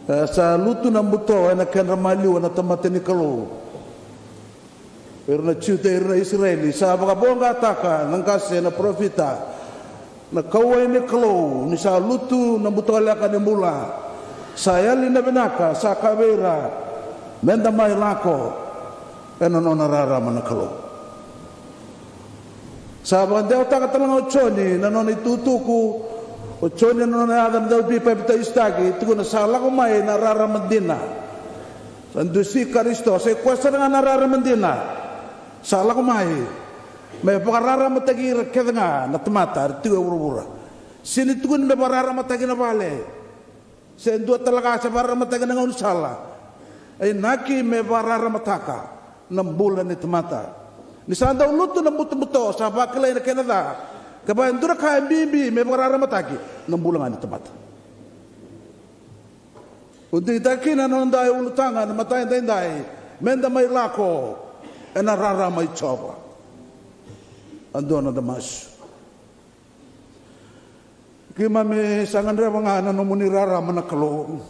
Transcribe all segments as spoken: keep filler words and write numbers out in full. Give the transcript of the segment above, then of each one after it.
E sa lutu na buto ena kedra maliwa na tamata ni Kalou. Ira na Juta, ira na Isireli, sa vakavoqataka na qase na parofita, na kauwai ni Kalou, ni sa lutu na butoleka ni bula. Sa yali na vinaka, sa kaya vei ira, meda mai lako ena nona rarama na Kalou. Sa vakadewataka tale ga o Joni na nona itukutuku. O Joni na nona yaca na dauveipapitaisotaki, tukuna sa lako mai na rarama dina. Sa dusi Karisito, sa i koya sara ga na rarama dina. Sa lako mai me vakararamataki ira kece ga na tamata era tiko e vuravura. Sega ni tukuni me vakararamataki na vale se dua tale ga, se vakararamataki na gaunisala. E inaki me vakararamataka na bula ni tamata. Ni sa dau lutu na butobuto, sa vakilai na kena ca. Kevaka e dua na ka e bibi me vakararamataki, na bula ga ni tamata. O digitaka kina na noda iulutaga na mata edaidai, meda mai lako ena rarama i Jiova. A dua na noda masu. Keimami sa gadreva ga na nomuni rarama na Kalou.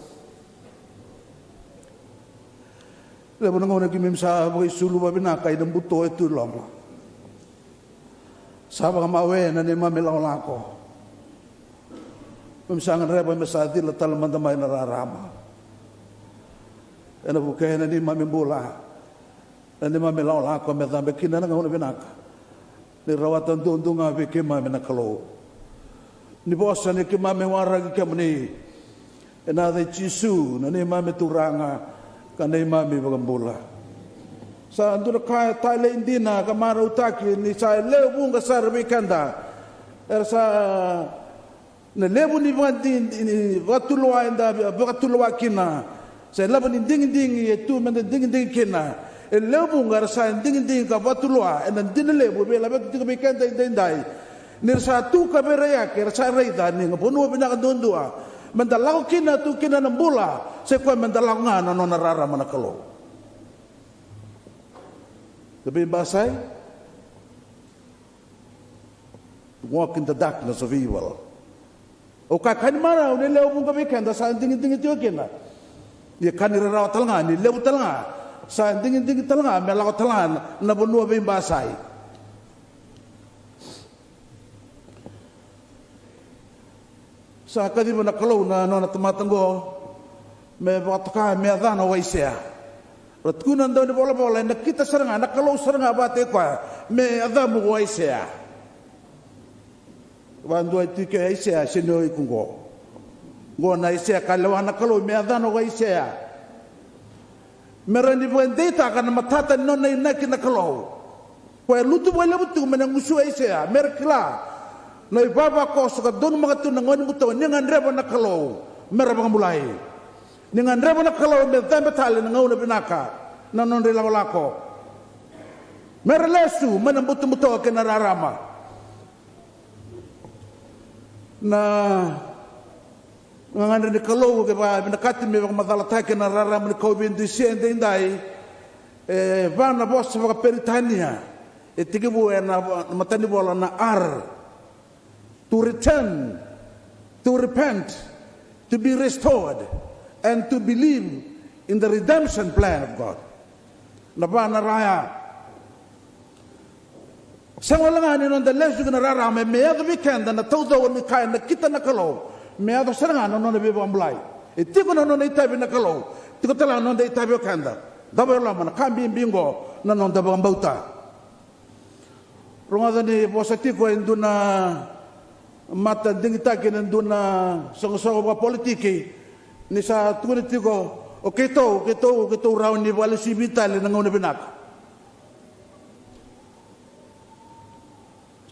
Levu na gauna keimami sa vakaisulu vavinaka ina buto e tu i loma. Sa vakamawe na neimami lakolako. Keimami sa gadreva me sa cila tale mada mai na rarama. Ena vukea na neimami bula, na neimami lakolako me cabe kina na gauna vinaka. Ni rawata duadua ga vei keimami na Kalou. Ni vosa ni keimami waraki kemuni. Ena yaca i Jisu na neimami Turaga ka neimami iVakabula. Sa dua na ka e talei dina ka marautaki ni sa lewe vuqa sara vei keda era sa na levu ni vakadi-, ni vakatulewa eda vakatulewa kina. Se levu ni digidigi e tu meda digidigi kina. E levu vuqa era sa digidigi ka vakatulewa ena dina levu e veilaveta tiko vei keda edaidai. Ni ra sa tu ka veiraiyaki, era sa raica ni vanua vinaka duadua meda lako kina, tu kina na bula, se koya meda lako ga na nona rarama na Kalou. Na veibasai. Walk in the darkness of evil. Au kaya ka ni marau ni lewe vuqa vei keda sa digidigi tiko kina. Ia ka ni rarawa tale ga ni levu tale ga sa digidigi tale ga me lako tale ga na vanua veibasai. Sa kaciva na Kalou na nona tamata oqo me vakatoka me yacana o Aisea. Ra tukuna na daunivolavola e nakita sara ga na Kalou sara ga vakataki koya me yacamu o Aisea. Vakadua e tiko e Aisea, sega ni o iko oqo. Oqo na Aisea ka lewa na Kalou me yacana o Aisea. Me ra ni vakadeitaka na matata ni nona inaki na Kalou. Koya e lutu vakalevu tiko mai na gusu i Aisea me ra kila na ivavakoso ka donumaka tu na gone buto ni gadreva na Kalou me ra vakabulai. Ni gadreva na Kalou me cabe tale na gauna vinaka na nodra ilakolako. Me ra lesu mai na butobuto kei na rarama. Na gagadre ni Kalou ke vakavinakati me vakamacalataki na rarama ni kauveidusia edaidai. E va na vosa vakaperitania e tekivu ena matanivola na R. To return, to repent, to be restored, and to believe in the redemption plan of God. Na va na ra ya. Sega wale ga ni noda lesu ki na rarama me yaco vei keda na taucoko ni ka e nakita na Kalou. Me yaco sara ga na nona veivakabulai. E tiko na nona itavi na Kalou. Tiko tale ga na noda itavi o keda. Davo e loma na ka bibi oqo na noda vakabauta. Rogoca ni vosa tiko e dua na mata digitaki ena dua na soqosoqo vakapolitiki ni sa tukuni tiko, o keitou, keitou, keitou rawa ni vakalesui vei tale na gauna vinaka.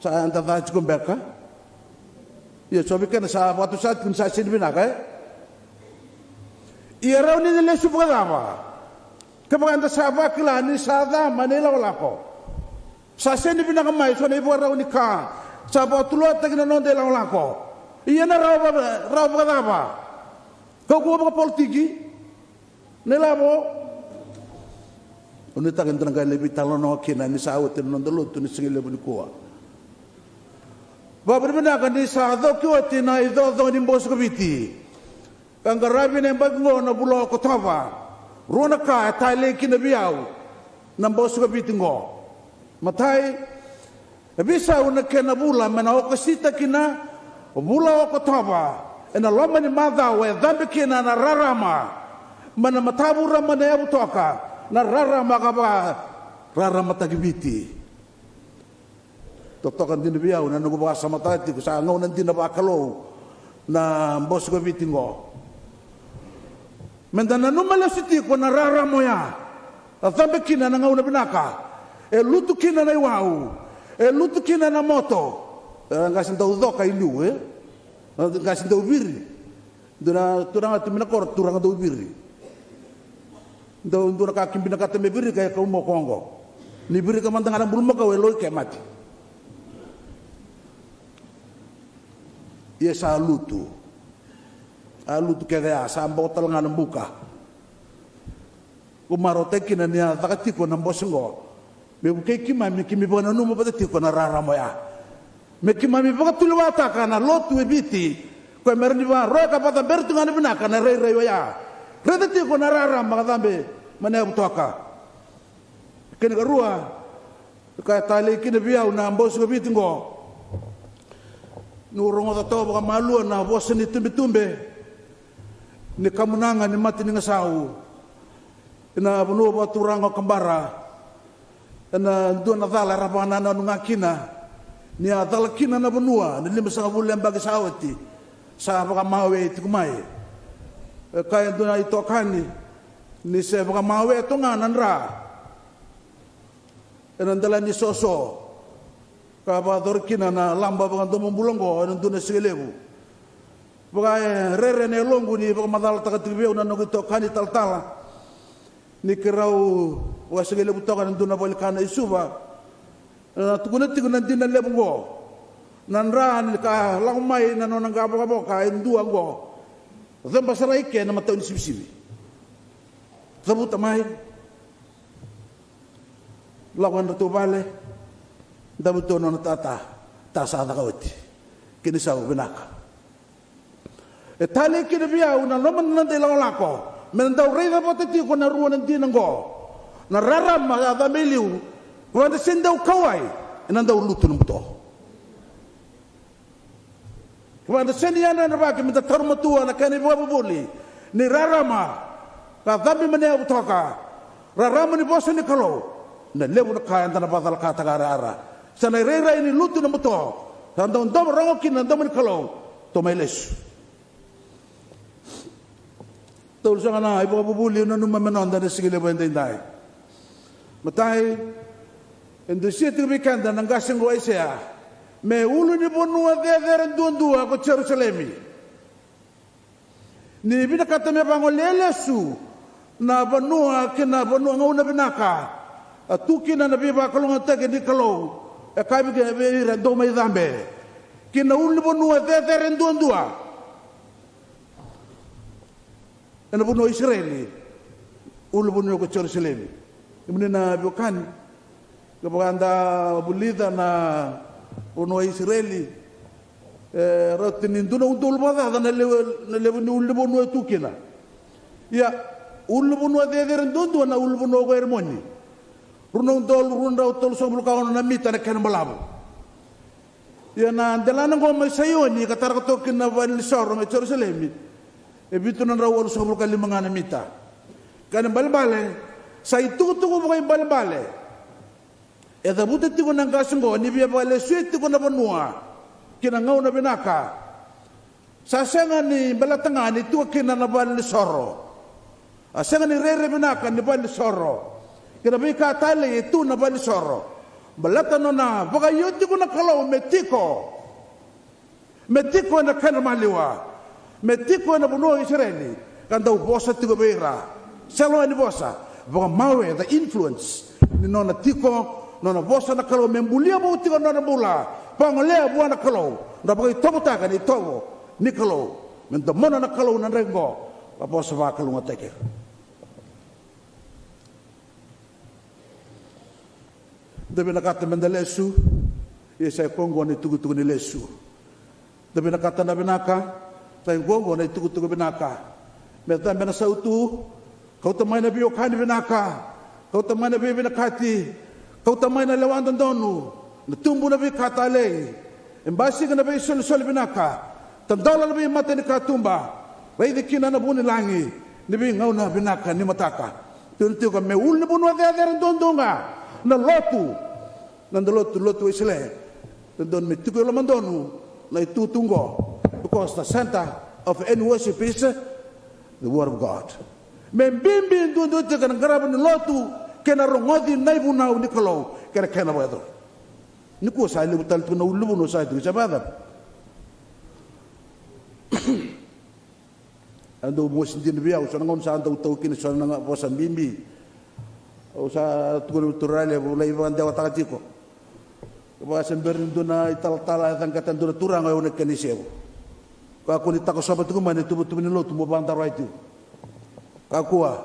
Sa yada ca tiko beka. Ia so vei keda sa vakatusa tiko ni sa sega ni vinaka, e? Ia rawa ni na lesu vakacava? Kevaka eda sa vakila ni sa ca mai na ilakolako. Sa sega ni vinaka mai so na ivakarau ni ka sa vakatulewataki na noda ilakolako. Ia na rawa va-, rawa vakacava? Kaukauwa vakapolitiki. Na ilavo. Au nuitaka e dua na qai lai veitalanoa kina ni sa oti na noda lotu ni siga levu nikua. Vakavinavinaka ni sa coki oti na icoco ni Bosi ko Viti. Ka qaravi na yabaki qo na vula o Okotova, rua na ka e talei kina vei au na bose ko Viti qo. Matai, e veisau na kena vula me na okosita kina vula o Okotova, ena loma ni macawa e cabe kina na rarama mai na matavura mai na yavu toka, na rarama ka vakararamataki Viti. Totoka dina vei au na noqu vakasamataka tiko sa gauna dina vakalou na bose ko Viti qo. Meda nanuma lesu tiko na rarama oya. A cabe kina na gauna vinaka. E lutu kina na iwau. E lutu kina na moto. E qasi dau coka i liu, e? Qasi dau viri. Dua na turaga tu mai na koro, turaga dau viri. Dau dua na ka ki vinakata me virika e kau mo koqo. Ni virika mada ga na bulumakau e loi ke mate. Ia sa lutu. A lutu kece ya, sa boko tale ga na buka. Ko marautaki kina ni a caka tiko na bose qo. Me vukei keimami, keimami vakananuma vata tiko na rarama oya. Me keimami vakatulewataka na lotu e Viti. Koya me ra ni vakaroya ka vakacabera tu ga na vinaka na rairai oya. Raica tiko na rarama ka cabe mai na yavu toka. Kena karua, ka e talei kina vei au na bose ko Viti qo. Niu rogoca toka vakamalua na vosa ni tubetube ni kamunaga ni mata ni gasau ena vanua vakaturaga o Kabara. Ena dua na cala era vakanananu ga kina ni a cala kina na vanua na limasagavulu na yabaki sa oti. Sa vakamawe tiko mai. E kaya e dua na itokani ni se vakamawe toka ga na dra ena dela ni soso ka vakayacori kina na laba vakadomobula oqo ena dua na siga levu. Vaka e rere na yaloqu ni vakamacalataka tiko vei au na noqu itokani talatala ni keirau vakasiga levu toka ena dua na valenikana i Suva. Na tukuna tiko na dina levu oqo, na dra ni ka lako mai na nona qavokavoka e dua oqo, ceba sara i ke na matau ni sivisivi. Cavuta mai. Lako e dratou vale. Davutou nona tata. Ta sa caka oti. Kena isau vinaka. E talei kina vei au na loma na noda ilakolako me na dau raica vata tiko na rua na dina oqo. Na rarama a cabe i liu. Kevaka da sega ni dau kauwai, ena dau lutu na buto. Kevaka da sega ni yadrayadravaki me da taura matua na kena ivakavuvuli ni rarama ka cabe mai na yavu toka. Rarama ni vosa ni Kalou. Na levu na ka eda na vakacalakataka araara. Sa na irairai ni lutu na buto. Sa dau domo rogo kina na domo ni Kalou. Tou mai lesu. Tolu saka na ivakavuvuli au nanuma me noda ena siga levu edaidai. Matai, e dusia tiko vei keda na qase oqo o Aisea me ulunivanua cecere duadua ko Jerusalemi. Ni vinakata me vagolea lesu na vanua kei na vanua gauna vinaka a tu kina na veivakalougatataki ni Kalou, e kaya vei ira, dou mai cabe ki na ulunivanua cecere duadua. Ena vanua o Isireli, ulunivanua ko Jerusalemi. Kemuni na veiwekani, kevaka da vulica na vanua o Isireli, e rauta ni dua na udolu vakacaca na levu, na levu ni ulunivanua e tu kina. Ia, ulunivanua cecere duadua na ulunivanua ko Erimoni. Rua na udolu rua na drau tolusagavulu ka ono na mita na kena balavu. Ia na delana oqo mai Saioni ka tara koto kina na valenisoro mai Jerusalemi, e vitu na drau walusagavulu ka lima ga na mita. Kena ibalebale, sa itukutuku vakaibalebale e cavuta tiko na qase oqo ni via vakalesuya tiko na vanua ki na gauna vinaka. Sa sega ni baleta ga ni tu kina na valenisoro. A sega ni rairai vinaka ni valenisoro kei na veika talei e tu na valenisoro. Baleta nona vakaio tiko na Kalou me tiko, me tiko ena kedra maliwa, me tiko ena vanua o Isireli, ka dau vosa tiko vei ira. Selo ni vosa, vakamawe, the influence ni nona tiko, nona vosa na Kalou me bulia vou tiko na nona bula. Vagolea vua na Kalou, na vakaitovotaka ni itovo ni Kalou. Me domona na Kalou na draki oqo, ka vosa vakalougatataki. Da vinakata me da lesu, ia sa i koya oqo na itukutuku ni lesu. Da vinakata na vinaka, sa i koya oqo na itukutuku vinaka. Me cabe na sautu, kauta mai na veiwekani vinaka, kauta mai na veivinakati, kauta mai na lewa dodonu, na tubu na veika talei. E basika na veisolisoli vinaka, tadola na veimata ni katuba, raici kina na vu ni lagi ni veigauna vinaka ni mataka. Tukuna tiko me ulunivanua cecere duadua ga na lotu. Na noda lotu, lotu Wesele, dodonu me tiko e lomadonu na itutu oqo, because the center of any worship is the word of God. Me bibi duadua tiko na qarava ni lotu kei na rogoci na ivunau ni Kalou kei na kena vakayacori. Nikua sa levu tale tiko na ulunivanua sa tiko, sa vakacava? A dau mosi dina vei au, so na gauna sa dau tau kina so na vosa bibi. Au sa tukuna vei turaga levu, lai vakadewataka tiko. Vaka se bera ni dua na italatala e caqeta dua na turaga, au na kena isevu. Kakua ni takosova tiko mai na ituvatuva ni lotu mo vakadaroya tiko. Kakua.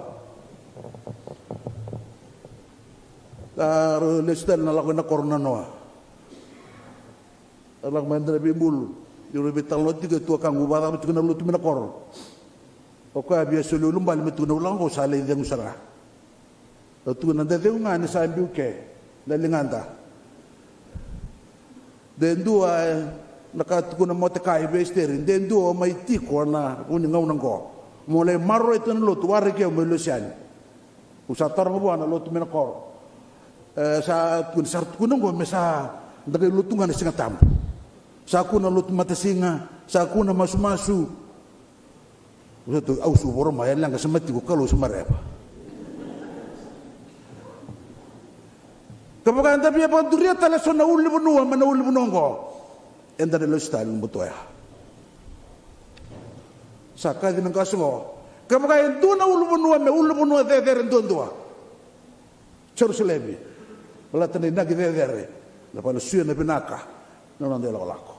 Sa rau lesu tale na lako ina koro na noa. A lako mai dua na veibulu. Io, rau veitalanoa tiko e tuakaqu, vakacava tiko na lotu mai na koro. O koya via soli ulubale me tukuna, au lako qo sa lai cegu sara ga. Au tukuna, da cegu ga ni sa biu ke na ligada. De dua, e, na ka tukuna Moatekai vei Esiteri, de dua o mai tiko ena vu ni gauna qo, mo lai maroroi tiko na lotu, waraki au meu lesu yani. Au sa taroga vua na lotu mai na koro. E, sa tukuna, sa tukuna oqo me sa da qai lotu ga na Siga Tabu. Sa kua na lotu matasiga, sa kua na masumasu. Au sa tu, au sa voro mai, e leqa sa mai tiko, Kalou sa mareva. Kevaka eda via vakaduria tale eso na ulunivanua mai na ulunivanua oqo, eda na lesu tale na butoya. Sa kaci na qase oqo. Kevaka e dua na ulunivanua, me ulunivanua cecere duadua. Jerusalemi. Baleta na inaki cecere, na valesuya na vinaka, na noda ilakolako.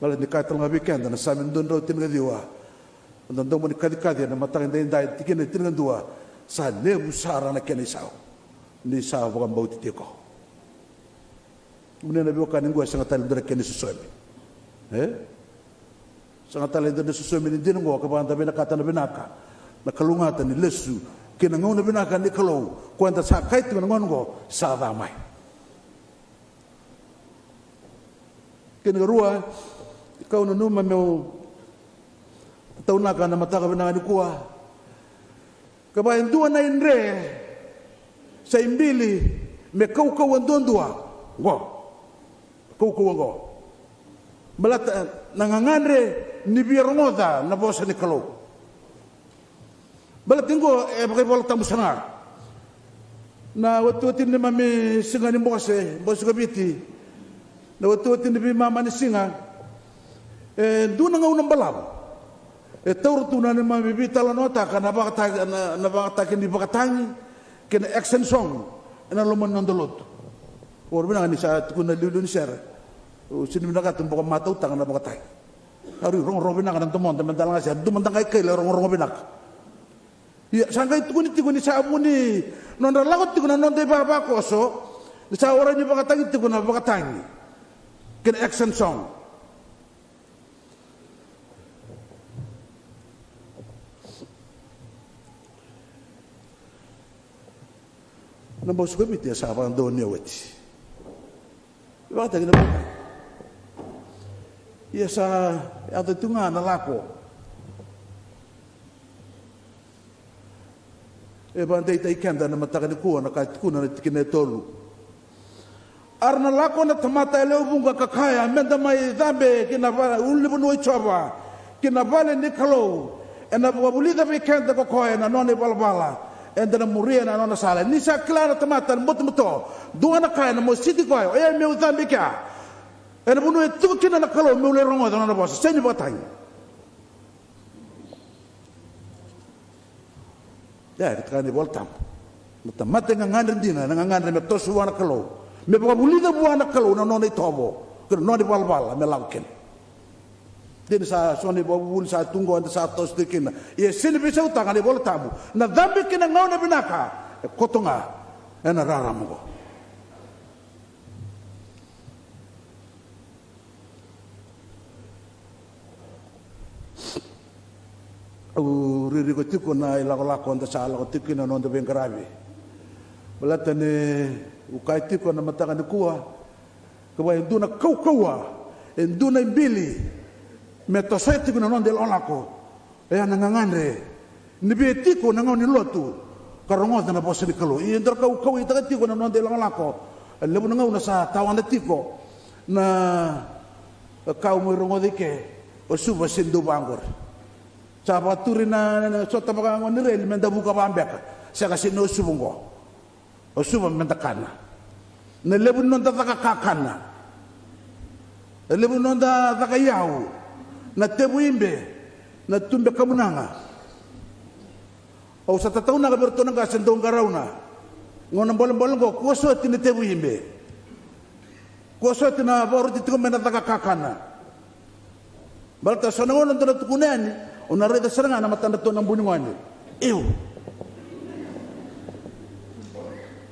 Baleta ni kaya tale ga vei keda na Same dua na drau tinikaciwa, na domo ni kacikaci ena mataka edaidai, tikina e tinikadua, sa levu sara na kena isau ni sa vakabauti tiko. Kemuni na veiwekani, qo e sega tale dua na kena isosomi. E? Sega tale dua na isosomi ni dina oqo, kevaka da vinakata na vinaka, na kalougata ni lesu ki na gauna vinaka ni Kalou, ko eda sa kaya tiko na gauna oqo sa ca mai. Kena ikarua, kau nanuma meu taunaka na mataka vinaka nikua. Kevaka e dua na idre sa ibili me kaukauwa duadua, qo. Kaukauwa qo. Baleta na gagadre ni via rogoca na vosa ni Kalou. Baleta qo e vakaivolatabu sara ga. Na watiwati ni neimami siga ni bose, bose ko Viti. Na watiwati ni veimama ni siga. E dua na gauna balavu e taura tu na neimami veitalanoataka na vakataki, na, na vakataki ni vakatagi kei na action song ena loma ni noda lotu. Au vakavinavinaka ni sa tukuna na liuliu ni sere. Au sega ni vinakata meu boko matautaka na vakatagi. Au rui rogorogo vinaka na domoda me da laga se a dua mada ga e kaila e rogorogo vinaka. Ia, sa qai tukuni tiko ni sa vu ni nodra lako tiko na noda ivavakoso, ni sa warai ni vakatagi tiko na vakatagi kei na action song. Na bose ko Viti e sa vakadonuya oti. Vakataki na vakataki. Ia sa yaco tu ga na lako. E vakadeitaki keda na mataka nikua na ka e tukuna na tikina e tolu. A ra na lako na tamata yalewa vuqa ka kaya, me da mai cabe ki na va-, ulunivanua i Jiova, ki na vale ni Kalou, ena vakavulica vei keda ko koya na nona ivalavala, eda na muria na nona sala. Ni sa kila na tamata na butobuto, dua na ka ena mositi koya, o yau meu cabe kea, ena vanua e tiko kina na Kalou, meu lai rogoca na nona vosa, sega ni vakatagi. Ia, e tukuna na iVola Tabu, na tamata e gagadre dina, ena gagadre me toso vua na Kalou, me vakavulica vua na Kalou na nona itovo kei na nona ivalavala me lako kina. Dina sa so na ivakavuvuli sa tu qo eda sa toso tiko kina. Ia e sega ni veisautaka na iVola Tabu na cabe ki na gauna vinaka, e koto ga ena rarama oqo. Au ririko tiko na ilakolako da sa lako tiko kina na noda veiqaravi. Baleta ni au kaya tiko na mataka nikua, kevaka e dua na kaukauwa, e dua na ibili me tosoya tiko na noda ilakolako, oya na gagadre ni via tiko na gauna ni lotu ka rogoca na vosa ni Kalou. Ia e dua na ka au kauwaitaka tiko na noda ilakolako. E levu na gauna sa tawada tiko na ka au mai rogoca i ke, o Suva se dau vaqori. Sa vakaturi na, na, na sota vaka gone ni reli me da vuka vabeka. Sega, se ni o Suva oqo. O Suva me da kana. Na levu ni noda caka kakana, na levu ni noda caka iyau, na tevu ibe, na tube kamunaga. Au sa tataunaka vei iratou na qase dau qarauna. Gauna bolebole oqo, kua soti na tevu ibe. Kua soti na vakaroti tiko mai na caka kakana. Baleta so na gauna dou na tukuna yani, o na raica sara ga na matadratou na bu ni gone. Iu.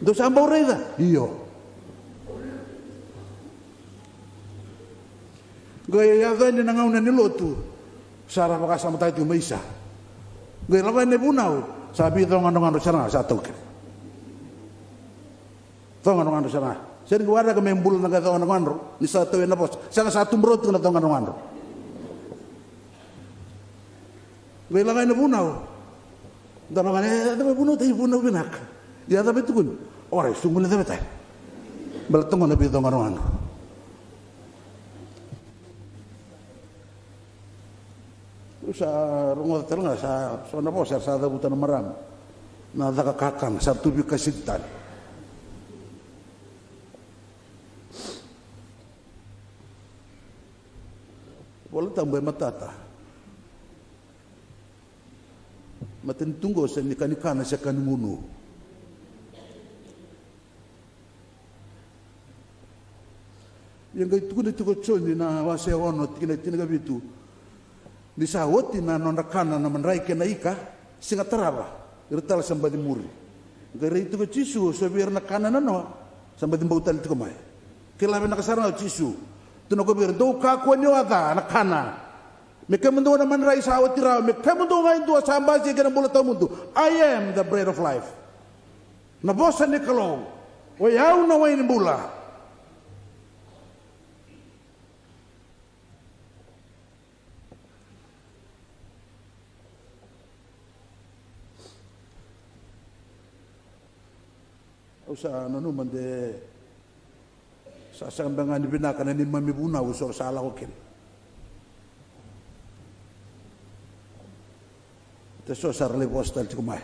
Dou sa bau raica? Io. Qai yaco yani na gauna ni lotu, sa ra vakasamataka tiko mai sa. Qai lako yani na vunau, sa veicogadrogadro sara ga, sa taukena. Cogadrogadro sara ga. Sega ni waraka me bula na qai cogadrogadro ni sa tauya na vosa. Sega, sa tubu rau tiko na cogadrogadro. Qai lako yani na vunau. Da lako yani, e, cava e vunau, tai vunau vinaka. Ia cava e tukuni? Ora, e sugu ni cava e tai. Baleta oqo na veicogadrogadro. Au sa rogoca tale ga, sa so na vosa era sa cavuta na marama. Na caka kakana, sa tu veikasiti tale. Vola Tabu e matata. Matanitu qo se ni ka ni kana se ka ni gunu. Ia qai tukuna tiko o Joni na wase ono tikina e tinikavitu, ni sa oti na nodra kana na madrai kei na ika, siga tarava, ira tale sa baci muri. Qai rai tiko o Jisu, so vei ira na kana na noa, sa baci bau tale tiko mai. Kila vinaka sara ga o Jisu. Tukuna ko vei ira, dou kakua ni oca na kana. Me kemudou na madrai sa oti rawa, me kemudou ga e dua sa basika ena bula tawamudu. I am the bread of life. Na vosa ni Kalou, o yau na wai ni bula. Au sa nanuma de sa sega beka ga ni vinaka na neimami vunau eso ra sa lako kina. Te so sa ra lai vosa tale tiko mai.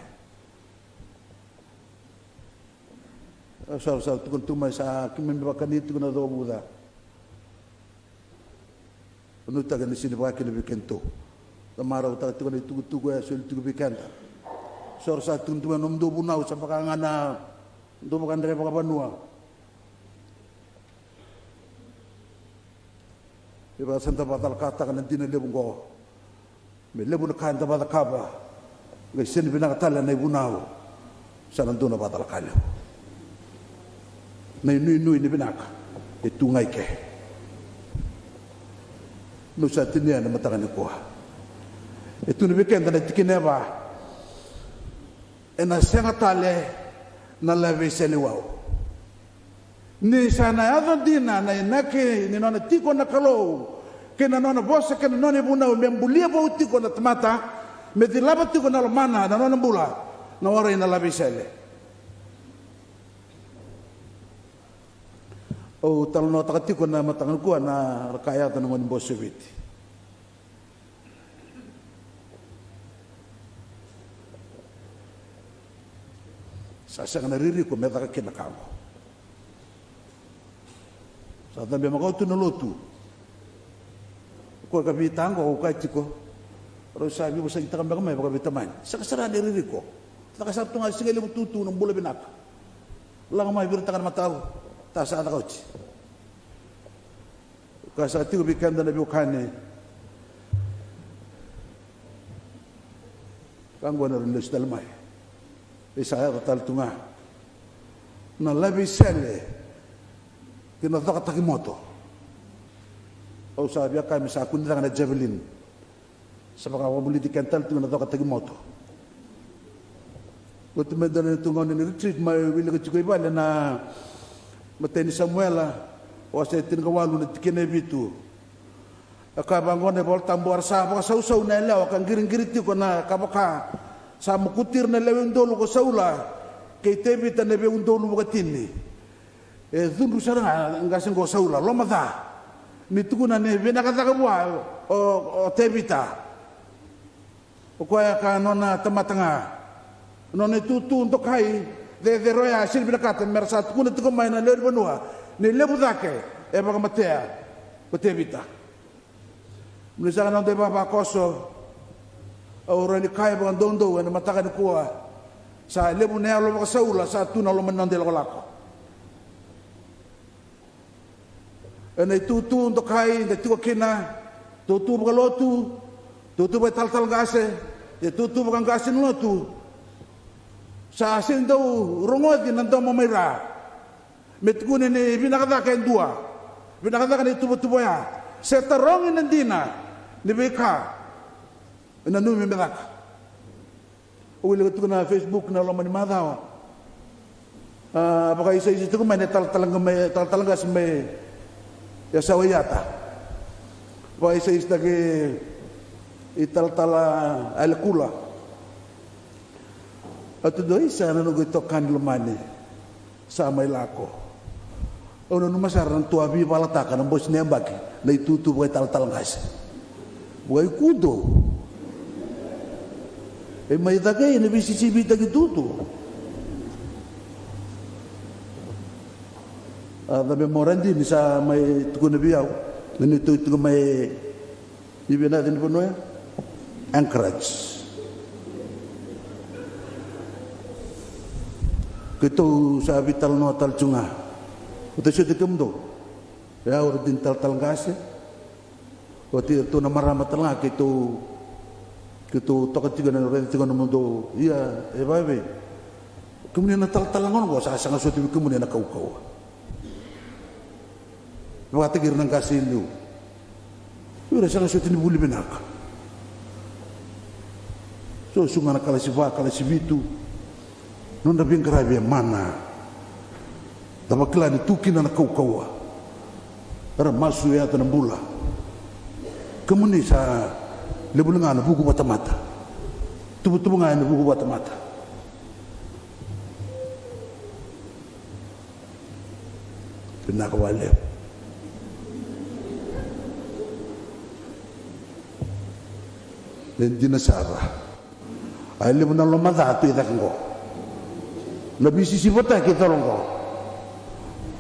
Au sa, sa tukuna tiko mai sa keimami vakani tiko na covuca. Au nuitaka ni sega ni vaka kina vei kedatou. Da marautaka tiko na itukutuku e soli tiko vei keda. So ra sa tukuna tiko mai, nomudou vunau sa vaka ga na dou vakadre vakavanua. Ia sa da vakacalakataka na dina levu oqo. Me levu na ka eda vakacakava, qai sega ni vinaka tale na ivunau. Sa na dua na vakacalaka levu. Na inuinui ni vinaka e tu ga i ke. Niu sa tinia ena mataka nikua, e tu ni vei keda na tikina e va. Ena sega tale na lave i seleiwau. Ni sa na yaco dina na inaki ni nona tiko na Kalou kei na nona vosa kei na nona ivunau me bulia vou tiko na tamata, me cilava tiko na lomana na nona bula, na warai na lave i sele. Au talanoataka tiko na mataka nikua na ra ka yaco na gone ni Bose o Viti. Sa sega na ririko me caka kina na ka oqo. Sa cabe makawa tu na lotu. Koya ka veitaqo, au kaya tiko, rau sa veivosakitaka beka mai vakaveitamani. Sega sara ni ririko. Caka sara tu ga, siga levu tutu na bula vinaka. Lako mai, viritaka na matau. Ta sa caka oti. Ka sa tiko vei keda na veiwekani. Ka qo na rau lesu tale mai. E sa yaco tale tu ga na lave i sele kei na cokataki moto. Au sa via kaya me sa kune cake na javelin. Sa vakavolivoliti keda tale tiko na coka takimoto. Oti mai dua na tu gauna ni retreat mai wilika tiko i vale na matai ni Samuela, wase tinikawalu na tikina e vitu. E kaya vaqo na iVolatabu, a ra sa vakasausau na yalewa ka qiriqiri tiko na ka vaka sa mokuti ira na lewe udolu ko Saula kei Tevita na veiudolu vakatini. E cudru sara ga qase qo Saula, loma ca, ni tukuna ni vinaka cake vua o, o Tevita. O koya ka nona tamata ga. Nona itutu dokai cecere oya, sega ni vinakata me ra sa tukuna tiko mai na lewe ni vanua ni levu cake e vakamatea ko Tevita. Moni saka na noda ivavakoso, au rawa ni kaya vakadoudou ena mataka nikua, sa levu na yalo vakasaula sa tu na loma ni noda ilakolako. Ena itutu dokai da tiko kina, tutu vakalotu, tutu vakaitalatala qase, e tutu vakaqase ni lotu. Sa sega ni dau rogoci na domo mai ra me tukuni ni vinaka cake e dua, vinaka cake na ituvatuva oya, se tarogi na dina ni veika e nanumi me caka. Au wilika tiko na Facebook na loma ni macawa. A vakaisaisa tiko mai na talatala qase mai, talatala qase mai Yasawaiata. Vakaisaisataki i talatala Alekula. A tu dua, isa, na noqu itokani lomani. Sa mai lako. Au nanuma sara na tua veivalataka na bose ni yabaki na itutu vakaitalatala qase. Vakaikudo. E mai cakei na veisisivitaki tutu. A cabe Moradi ni sa mai tukuna vei au na neitou tiko mai Ni vei na yaca ni vanua ya? Anchorage. Keitou sa veitalanoa tale tu ga. Keitou soti kemudou. E au, Radini, talatala qase. Oti iratou na marama tale ga keitou, keitou toka tiko na raica tiko na mudou. Ia, e vavei. Kemuni na talatala gona qo sa saga soti vei kemuni na kaukauwa. Vakataki ira na qase e liu. Ira sega soti ni vuli vinaka. So suga na kalasi va, kalasi vitu. Nodra veiqaravi e mana. Da vakila ni tu kina na kaukauwa. Era masu e yaco na bula. Kemuni sa levu ga na vuku vatamata. Tuvatuva ga ena vuku vatamata. Vinaka vakalevu. E dina sara. A levu na lomaca tu i cake qo. Na veisisivataki e colo qo.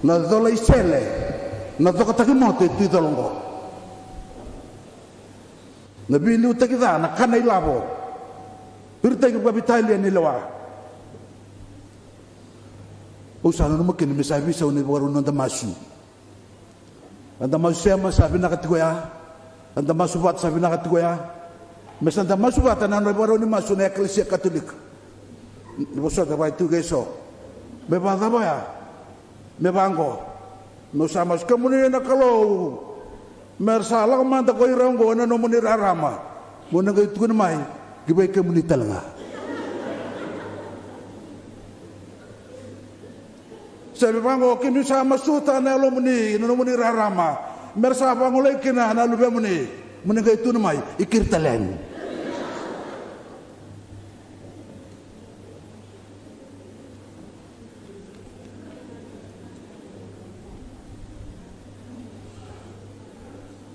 Na cola i sele. Na cokataki moto e tu i colo qo. Na veiliutaki ca, na kana ilavo. Viritaki vakaveitalia ni lewa. Au sa nanuma kina me sa veisau na ivakarau ni noda masu. Eda masu sema sa vinaka tiko ya. Eda masu vata sa vinaka tiko ya. Me sa da masu vata na nodra ivakarau ni masu na Ekalesia Katolika. Ni vosota vaka e tu kei so. Me vakacava ya? Me vaqo. Meu sa masu kemuni na Kalou. Me ra sa lako mada ko ira oqo ena nomuni rarama. Mo na qai tukuna mai ki vei kemuni tale ga. Se me vaqo, kemuni sa masuta na yalomuni ena nomuni rarama. Me ra sa vagolei kina na luvemuni. Mo na qai tukuna mai i keri tale yani.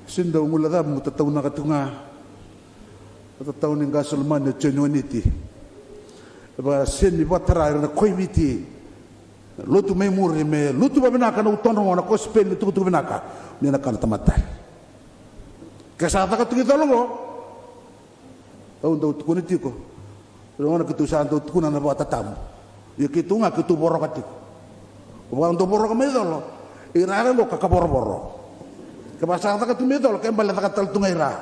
Sega ni dau guilecavi, meu tataunaka tiko ga. Na tatau ni qase lomani o Joni Waniti. E vakasega ni vakatara ira na koi Viti. Lotu mai muri me lutu vavinaka na utodrau na kosipeli ni tukutuku vinaka. Ni na kana tamata. Ke sa caka tiko i colo qo. Au dau tukuna tiko. Ragona keitou sa dau tukuna na vakatatabu. Ia keitou ga keitou voroka tiko. Vaka dau voroka mai colo. Ira qo ka kavorovoro. Ke vaka sa caka tu mai colo, ke bale caka tale tu ga ira.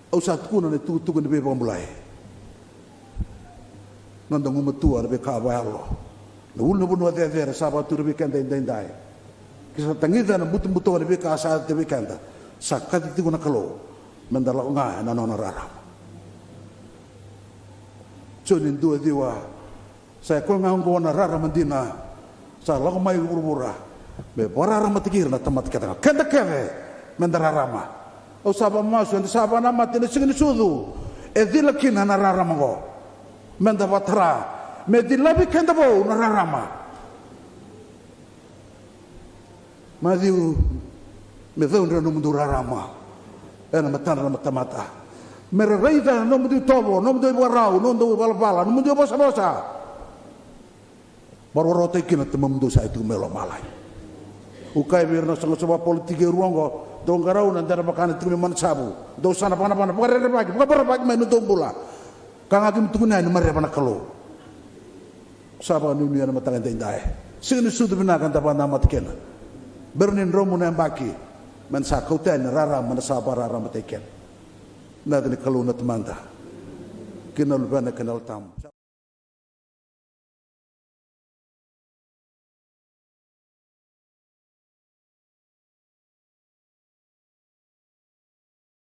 Au sa tukuna na itukutuku ni veivakabulai. Noda gumatua na veika vakayalo. Na ulunivanua cecere sa vakaturi vei keda edaidai. Ke sa tagica na butobuto ni veika sa yaco vei keda. Sa kaci tiko na Kalou. Me da lako ga ena nona rarama. Joni dua ciwa. Sa i koya ga oqo na rarama dina sa lako mai ki vuravura me vakararamataki ira na tamata kece ga. Keda kece me da rarama. Au sa vakamasu eda sa vakanamata ena siga ni sucu e cila kina na rarama oqo. Me da vakatara me cilavi keda vou na rarama. Maciu, me caudre na nomudou rarama ena matadra na tamata. Me ra raica na nomudou itovo, nomudou ivakarau, nomudou ivalavala, nomudou ivosavosa. Vakarokorokotaki kina na Tamamudou sa i tuku mai lomalagi. Au kaya vei ira na soqosoqo vakapolitiki e rua oqo, dou qarauna de ra vaka na tiko mai Manasavu, dou sa na vanavana, vakarerevaki, vakavaravaki mai na dou bula. Ka ga keimami tukuna yani, mareva na Kalou. Sa vakanuinui ena mataka edaidai. Siga ni sucu vinaka eda vakanamata kina. Bera ni dromu na yabaki, me na sa kauta yani na rarama, me na sa vakararamataki kina. Na yaca ni Kalou na Tamada, kei na Luvena, kei na Yalo Tabu.